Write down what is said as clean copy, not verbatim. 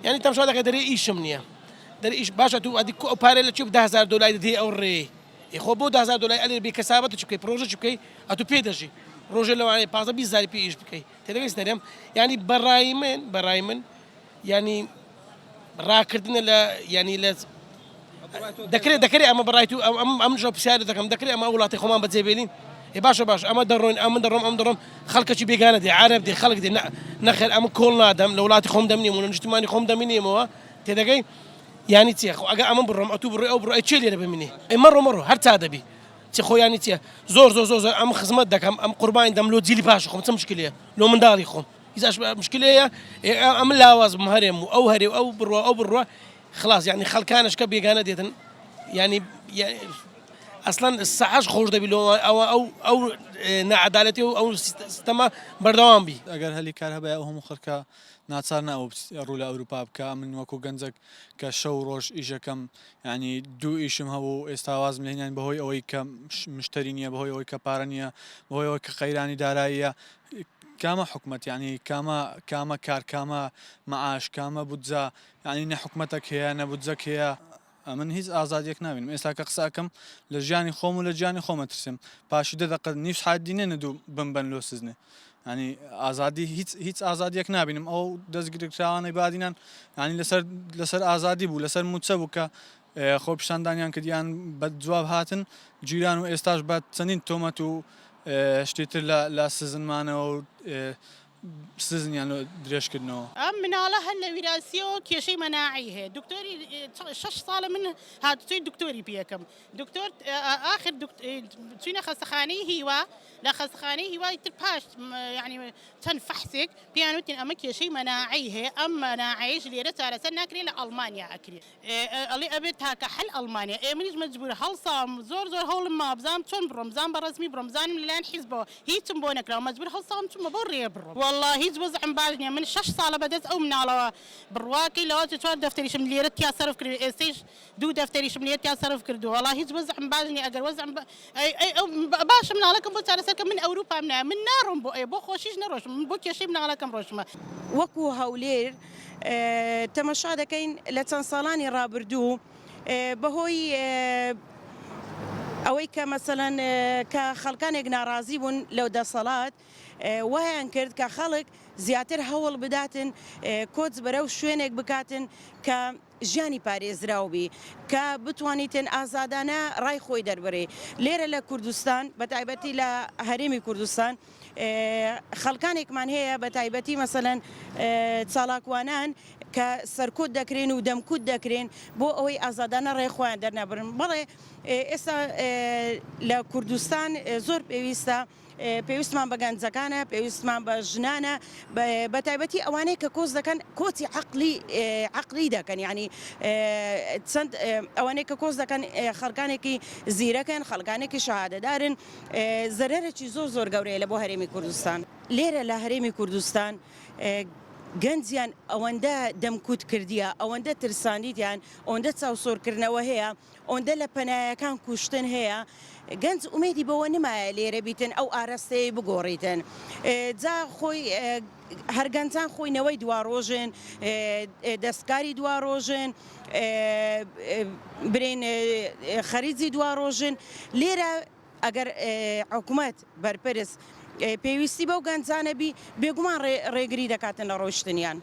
یانی تەمشا دەکەی دەرێ ئیشم نییە دەرێ ئیش باشە تو ئەدی کو ئەو پارەی لە چی 10000 دۆلاری دەدەی ئەو ڕێی ئێ خۆ بۆ 10000 دۆلاری ئەلێ بێ کەسابەت چ بکەی پرۆژە چ بکەی ئەتو پێ دەژی ڕۆژێ لەوانەیە 15 20 هەزاری پێ ئیش بکەی تێدەگەی دەرێم یانی بەڕای من بەڕای من یانی ڕاکردنە لە یانی لە دەکرێت دەکرێت ئەمە بەڕای تو ئەم ئەم ژە پرسیار دەکەم دەکرێت ئەمە وڵاتی خۆمان بەجێ بێنین ئێ باشە باش ئەمە دەڕۆین ئەمن دەڕۆم ئەم دەڕۆم خەڵکەکی بێگانە دێ عەرەب دێ خەڵک دێ نەخێر ئەمە کۆڵ نادەم لە وڵاتی خۆم دەمنیم و لە نیشتمانی خۆم دەمینێمەوە تێدەگەی یانی چیە خۆ ئەگە ئەمە بڕۆم ئەتوو بڕۆی ئەو بڕۆ ئەی چێ لێرە بمینێ ئەی مەڕۆ مەڕۆ هەر تا دەبی چی خۆ یانی چیە زۆر زۆر زۆر زۆر ئەم خزمەت دەکەم ئەم قوربانی دەم لۆ جیلی پاش خۆم چ مشکلەیە لۆ منداڵی خۆم هیچ مشکلەیە ئەم لاواز بم هەرێم و ئەو هەرێ و ئەو بڕۆ ئەو بڕوە خلاص یانی خەڵکانش کە بێگانە دێتن یانی ئەسڵەن سەعەش خۆش دەبی لۆ ئەوە ئەو ئەو ناعەدالەتی و ئەو ستەمە بەردەوام بی. ئەگەر هەلی کار هەبایە ئەو هەموو خەڵکە ناچار نەئەبوو ڕوو لە ئەوروپا بکا من وەکو گەنجەک کە شەو و ڕۆژ ئیشەکەم یانی دوو ئیشم هەبوو ئێستا وازم لێ هێنان بەهۆی ئەوەی کە مشتەری نییە بەهۆی ئەوەی کە پارە نییە بەهۆی ئەوەی کە قەیرانی داراییە کامە حکومەت یانی کامە کامە کار کامە معاش کامە بودجە یانی نە حکومەتەک هەیە نە بودجەک هەیە ئەمن هیچ ئازادیەک نابینم ئێستا کە قسە ئەکەم لە ژیانی خۆم و لە گیانی خۆم ئەترسم پاشی دە دەقە نیو سعات دی نەنە دوو بمبەن لۆ سزنێ ینی ئازادی هیچ هیچ ئازادیەک نابینم ئەو دەستگیرکراوانەی بادینان ینی لەسەر لەسەر ئازادی بوو لەسەر موچە بوو کە خۆپیشاندانیان کردیان بە جواب هاتن گیران و ئێستاش بە چەندین تۆمەت و شتی تر لە لە سزنمانەوە و سزنیان لۆ درێژ کردنەوە. ئەم مناڵە هەر لە ویراسیەوە کێشەی مەناعەی هەیە دکتۆری شەش ساڵە من هاتوچۆی دکتۆری پێکەم دکتۆر ئاخر چوینە خەستەخانەی هیوا لە خەستەخانەی هیوای تر پاش یعنی چەند فەحسێک پێیان وتین ئەمە کێشەی مەناعەی هەیە ئەم مەناعەیش لێرە چارەسەر ناکرێت لە ئەڵمانیا ئەکرێت ئەڵێ ئەبێت تاکە حەل ئەڵمانیا ئێ منیش مەجبور هەڵساوم زۆر زۆر هەوڵم ماوە بزانم چۆن بڕۆم بزانم بە ڕەسمی بڕۆم بزانم لەلایەن حیزبەوە هیچم بۆ نەکراوە مەجبور هەڵساوم چوومە بەو ڕێیە بڕۆم وەڵا هیچ وەزعم باش نیە من شەش ساڵە بەدەست ئەو مناڵەوە بڕواکەی لەوەچێ چوار دەفتەریشم لێرە تیا سەرف کردوە ئێستەیش دوو دەفتەریشم لێرە تیا سەرف کردوە وەڵا هیچ وەزعم باش نیە ئەگەر وەزعم ئەی ئەی ئەو باشە مناڵەکەم بۆ چارەسەر کەم من ئەوروپام نایە من ناڕۆم بۆ ئەوێ بۆ خۆشیش نەڕۆشتم من بۆ کێشەی مناڵەکەم ڕۆشتمە. وەکو هەولێر تەمەشا دەکەین لە چەند ساڵانی ڕابردوو بەهۆی ئەوەی کە مەسەلەن کە خەڵکانێک ناڕازی بوون لەو دەسەڵات وایان کرد کە خەڵک زیاتر هەوڵ بداتن کۆچ بەرەو شوێنێک بکاتن کە ژیانی پارێزراو بی کە بتوانیتن ئازادانە ڕای خۆی دەربڕی لێرە لە کوردستان بە تایبەتی لە هەرێمی کوردستان خەڵکانێکمان هەیە بە تایبەتی مەسەلەن چالاکوانان کە سەرکوت دەکرێن و دەمکوت دەکرێن بۆ ئەوەی ئازادانە ڕای خۆیان دەرنەبرن بەڵێ ئێستا لە کوردستان زۆر پێویستە پێویستمان بە گەنجەکانە، پێویستمان بە ژنانە، بە تایبەتی ئەوانەی کە کۆچ دەکەن کۆچی عەقلی عەقلی دەکەن یانی چەند ئەوانەی کە کۆچ دەکەن خەڵکانێکی زیرەکن، خەڵکانێکی شەهادەدارن، زەرەرێکی زۆر زۆر گەورەیە لە بۆ هەرێمی کوردستان. لێرە لە هەرێمی کوردستان گەنجیان ئەوەندە دەمکوت کردیە، ئەوەندە ترساندیتیان، ئەوەندە چاوسۆرکردنەوە هەیە، ئۆندە لە پەنایەکان کوشتن هەیە گەنج ئومێدی بەوە نمایە لێرە بیتن ئەو ئاراستەیەی بگۆڕیتن جا خۆی هەر گەنجان خۆی نەوەی دواڕۆژن دەستکاری دواڕۆژن برێن خەریجی دواڕۆژن لێرە ئەگەر حکومەت بەرپرس پێویستی بەو گەنجانە بی بێگومان ڕێگری دەکاتن لە ڕۆیشتنیان.